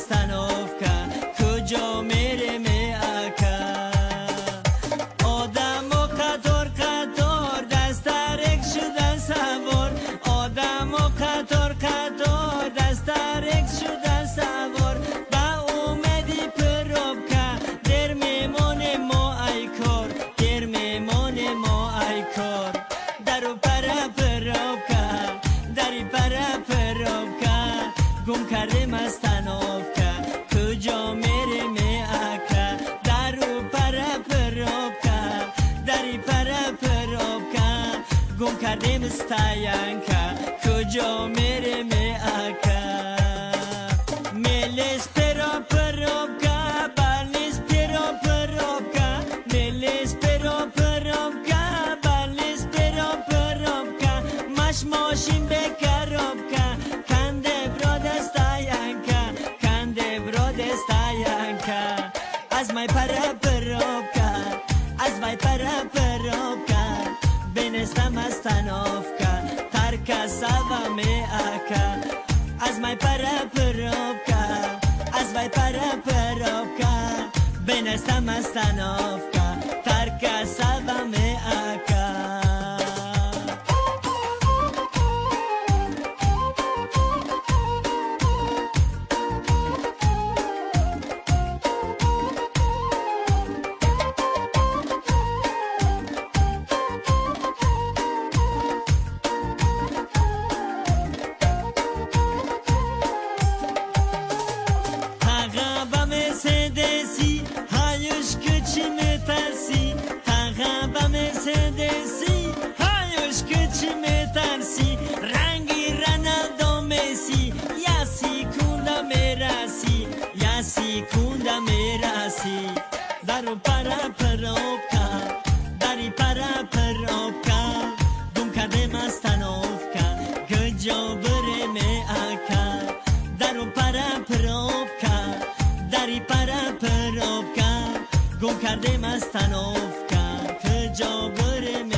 остановка, куҷо мерем ака? Одамо қатор қатор дастарек шуда савор, одамо қатор қатор дастарек шуда савор. Ба умеди пробка дер мемонем мо ай кор, дер мемонем мо ай кор. Дару пара пробка, дари пара пробка, гум кардем остановка, куҷо мерем ака? Дару пара пробка, дари пара пробка, гум кардем стоянка, куҷо мерем ака? Мелес перо пробка, балис перо пробка, мелес перо пробка, балис перо пробка, маш мошин бе коробка, канде броде стоянка, канде броде стоянка. Аз май пара пробка, аз май пара пробка, бенестам остановка, тарка сава ме ака. Аз май пара пробка, аз май пара пробка, бенестам остановка, тарка сава ме ака. Мерседеси, ҳаюш кучи метарси, таға ба Мерседеси, ҳаюш кучи метарси, ранги Роналдо Месси, я секунда мераси, я секунда мераси. Дару пара пробка, дари пара пробка, гум кардем остановка, куҷо бирем ака? Дару пара пробка, дари пара пробка, гум кардем остановка, куҷо бирем